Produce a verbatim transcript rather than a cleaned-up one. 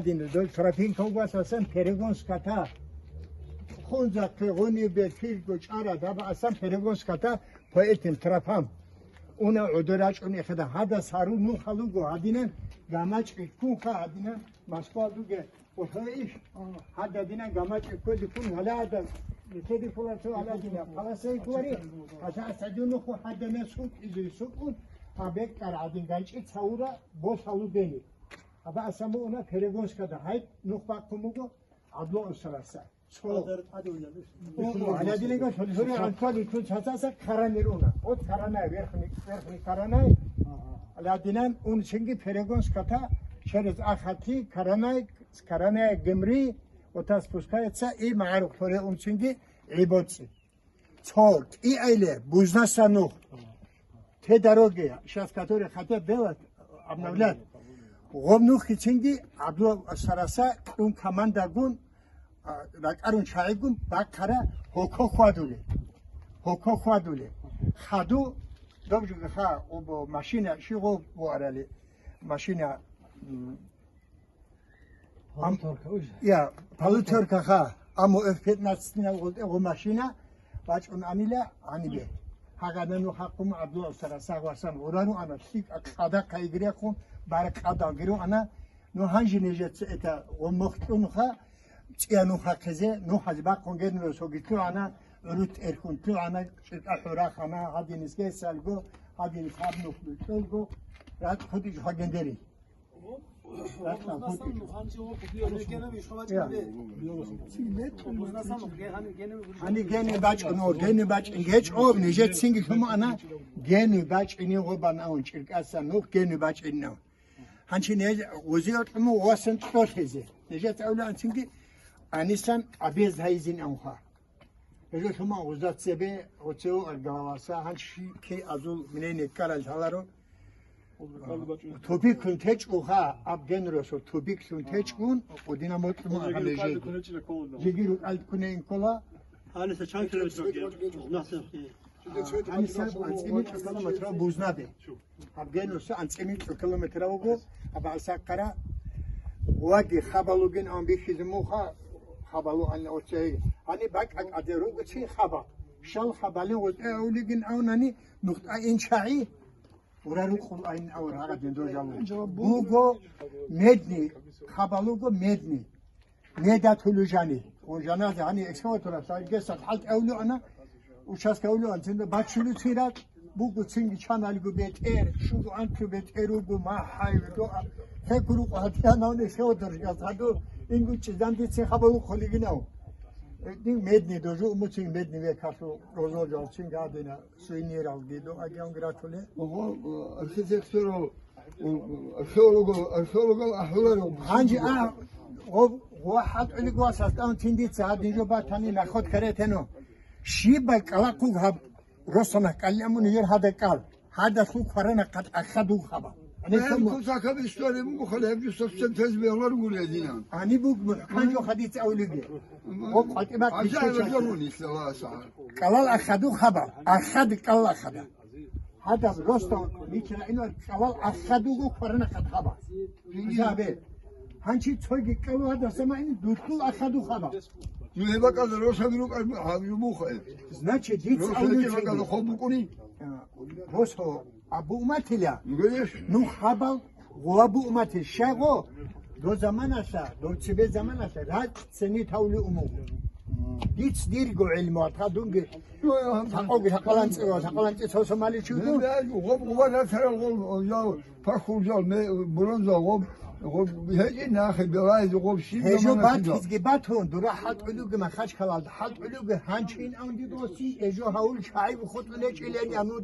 Дин, дол тропинка вуго асасан перегон скота. Хунзахъе, гъунибе, кирго, чӀара, даба асан перегон скота по этим тропам. Уна гӀодор рачӀун эхеда, гьадас гьарун нухал руго, гьадинан гамачӀ ккунха, гьадинан Москва дуге, охо иш, гьададинан гамачӀ ккоди ккун, гьала гьадаб, нилъеде ккола цо гьаладина, паласай кколари, гьаза асадун нуху гьадана сукӀизе сукӀун, гьаб бекӀар гьадин ганчӀи цавура босалу бени. Аба асамуна перегонскада гьайб нух бахъун буго, гӀадлу усараса. Цо. Гьаладилиго лъури анкъали тун цацаса карани руна. От каранай, верхний, верхний каранай. Ага. Ладинан унчинги перегонската через Ахати, каранай, каранай гемри, ота спускается и магӀарухъ лъуре унчинги гӀибоцӀи. Цо кӀиайле бузнаса нух. Те дороги, щас которые хотят делать, обновлять. Гъоб нухицинги гӀадлу сараса кьун командагун, а, ракӀарун чагӀигун бахъара гьоко хьвадуле. Гьоко хьвадуле. Хаду, добжуга ха, обо машина, ши гъоб буарали машина, м, Ам-, Полуторка уже. Я, полуторка ха, аму эф пятнадцать на вот эго машина, бачун анила, анибе. Хагана ну хакум Абдулла сара сагвасан, урару ана, лъик къада кайгрехун, бар къада гиру ана, ну ханжи нежец это, он мохтун ха, цияну хакезе, ну хазбакун генро согитлу ана, урут эрхун ту ана, чирка хурахана, хадин иске салго, хадин хабну тулго, рат худиж хагендери. Гьани гени бачӀун, гени бачӀин гьечӀо, нижецинги лъумаана, гени бачӀини гъобан авун чиркаса нух гени бачӀинав. Гьанчи не узи отӀму васан тӀолъизе. Нижец авланцинги анисан абез гьайзин авха. Гьезулъума гъузда цебе оцев аргалаваса гьанчи ки азул минейне ккарал лъаларо. Тупиклъун течӀуха, аб генросо тупиклъун течӀун, кӀудина мокьума гьаб лежи. Жиги рукӀалд кунейин ккола. Гьаниса чан километр гьеб? Гьаниса анцӀила километр бузнабе. Гьаб генросо анцӀила километр вуго, аб гьасакъара ваги хабалугин ан бихьизе муха, хабалу ан оцей. Гьани бакӀ-, бакӀ-, адер руго чи хаба. Шал хабалин гъотӀе авлигин авнани нухтӀа инчагӀи. Урарукъул айн авар гьагадин дожалу. Буго медни, хабалуго медни. Меда тулужани. Он жаназа гьани экскаватора саргесал хӀалт авлуана, участка авлуан цинда бачулу цира, буго цинги чаналго бетӀер, шуго анцу бетӀер руго, ма хӀай, до, а, хекуру гьатӀана он экскаватор гьатӀаду, ингучи зандицин хабалу холигинав. Э, дин медни дожу, умуцин медни векалу, розо жал цинга адина. Сувениралги до агиан гратуле. Ого, э, архитекторал, э, археолого-, археологал ахӀуларел. Гьанже а, гъо-, гъо хӀатӀулиг васас, тӀан тиндица гьадин жо батани находка ретено. Щибай кӀалахъуг гьаб, росана кӀалли амун ир гьада кӀал. Гьадалъул кварана къат ахадуг хаба. Ай, кусакаб история буго, хала гьеб жо совсем тезе бегьуларо гури гьединан. Ани буг мухӀкан жо хадиц авлиги. О, къватӀибат гьаб биччо жо чачи. Гури, саллаллагьу гӀалайгьи ва саллам. КӀалал ахадух хаба, ахад кӀалал ахада. Гьадаб ростав мичра инвар кӀалал ахадуго кварана къат хаба. Жинги. Жабе. Гьанчи цойги кӀалу гьадаса ма ин дулъул ахадух хаба. Ну, гьеб бакӀалда росаби рукӀар гьаб жо буха. Значит, диц авлиги. Росаби бакӀалда хоб букӀуни? А, росо. Абу уматила. Ну, конечно. Ну, хабал, гъуа бу уматил. Щай гъо? До заманалъа, до цебе заманалъа, рацӀцӀени тавли умугъ. Диц дирго гӀилму, атха дунги. Ну, я, сакъоги, сакъаланцӀи, сакъаланцӀи цо сомали чуду. Ну, я, гъоб, гъоб, рацарал гъоб, я, пахурзал, ме, бронза гъоб, гъоб, гьечи нахи, белайзи гъоб, ши. Гьежо замана бат, хизги батун, дура хатӀулуги Махачкалалда, хатӀулуги гьанчин авди доси, гьежо гьавул чагӀи бухутӀулечилен, я, ну,